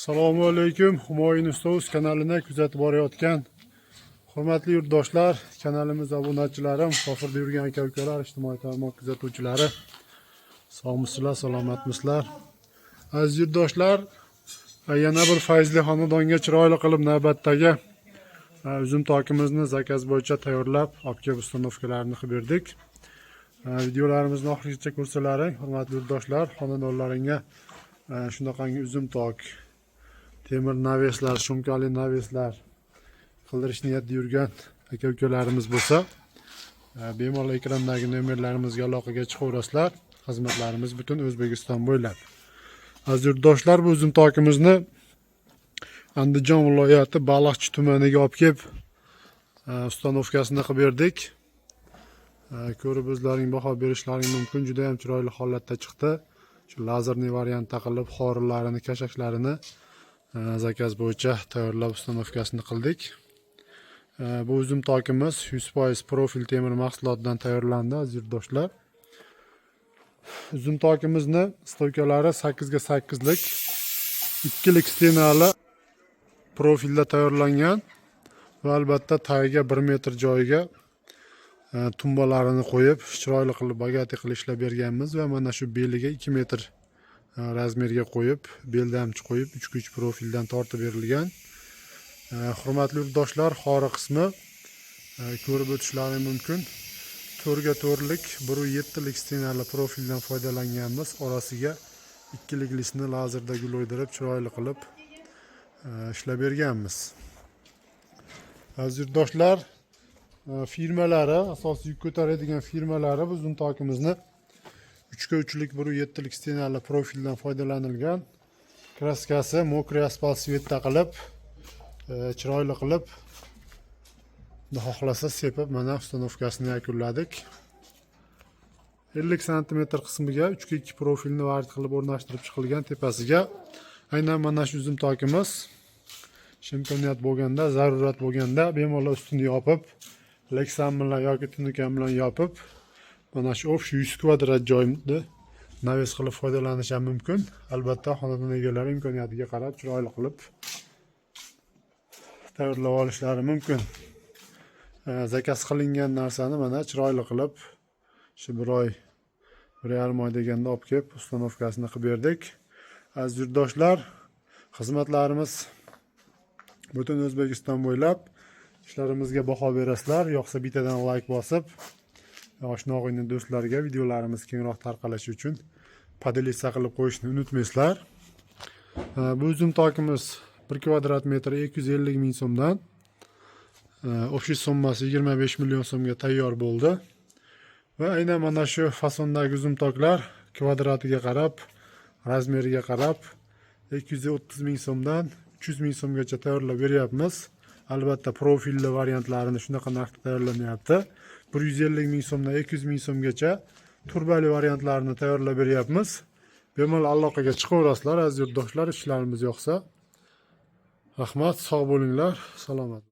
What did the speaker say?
Assalomu alaykum. Humoyun Ustoz kanalini kuzatib borayotgan hurmatli yurtdoshlar, kanalimiz obunachilari, musofirda yurgan aka ukalar, ijtimoiy tarmoq kuzatuvchilari. Sog'misizlar, salomatmisizlar? Aziz yurtdoshlar, yana bir fayzli xonadonga chiroyli qilib navbatdagi uzum tokimizni заказ bo'yicha tayyorlab, olib kelib установка larini qilib berdik. Videolarimizni oxirigacha ko'rsalaring, hurmatli yurtdoshlar, xonadonlaringga shunaqangi uzum tok, temir навес lar, шумка li навес lar qildirish niyatida yurgan aka ukalarimiz bo'lsa, bemalol ekrandagi nomerlarimizga aloqaga chiqaverasizlar. Xizmatlarimiz butun O'zbekiston bo'ylab. Aziz yurtdoshlar, bu uzum tokimizni Andijon viloyati Baliqchi tumaniga olib kelib, установка sini qilib berdik. Ko'rib o'zlaring baho berishlaring mumkin. Juda ham chiroyli holatda chiqdi. Shu лазерный variantda qilib, xorilarini, kashaklarini заказ bo'yicha tayyorlab, установка sini qildik. Bu uzum tokimiz 100% profil temir mahsulotidan tayyorlandi, aziz yurtdoshlar. Uzum tokimizni стойка lari 8 ga 8 lik ikkilik стена li profilda tayyorlangan va albatta tagiga 1 metr joyiga tumbalarini qo'yib, chiroyli qilib, богатый qilib ishlab berganmiz va mana shu beliga 2 metr размер ga qo'yib, beldamchi qo'yib, 3 ga 3 profildan tortib berilgan. Hurmatli yurtdoshlar, xori qismi, ko'rib o'tishlari mumkin. 4 ga 4lik 1,7lik стена li profildan foydalanganmiz. Orasiga ikkilik лист ni lazerda gul o'ydirib, chiroyli qilib ishlab berganmiz. Aziz yurtdoshlar, firmalari, asosiy yuk ko'taradigan firmalari bu uzum tokimizni 3 ga 3lik 1,7lik стена li profildan foydalanilgan. Краска si мокрый asfalt цвет da qilib, chiroyli qilib, xudo xohlasa, sepib, mana установка sini yakunladik. 50 santimetr qismiga 3 ga 2 profilni варить qilib o'rnashtirib chiqilgan. Tepasiga aynan mana shu uzum tokimiz imkoniyat bo'lganda, zarurat bo'lganda bemalol ustini yopib, leksan bilan yoki tunukan bilan yopib, mana shu общий 100 kvadrat joyni навес qilib foydalanish ham mumkin. Albatta, xonadon egalari imkoniyatiga qarab chiroyli qilib tayyorlab olishlari mumkin. Заказ qilingan narsani mana chiroyli qilib shu bir oy, 1,5 oy deganda olib kelib, установка sini qilib berdik. Aziz yurtdoshlar, xizmatlarimiz butun O'zbekiston bo'ylab. Ishlarimizga baho berasizlar, yoqsa bittadan layk bosib, oshna og'ayni do'stlarga videolarimiz kengroq tarqalishi uchun поделиться qilib qo'yishni unutmaysizlar. Bu uzum tokimiz 1 kvadrat metr 250 ming so'mdan, общий summasi 25 million so'mga tayyor bo'ldi. Va aynan mana shu fasondagi uzum toklar kvadratiga qarab, размер iga qarab 230 ming so'mdan 300 ming so'mgacha tayyorlab beryapmiz. Albatta, profilli variantlarini shunaqa narxda tayyorlanyapti. 150 ming so'mdan 200 ming so'mgacha turbali variantlarini tayyorlab beryapmiz. Bemalol aloqaga chiqaverasizlar, aziz yurtdoshlar, ishlarimiz yoqsa. Rahmat, sog' bo'linglar, salomat.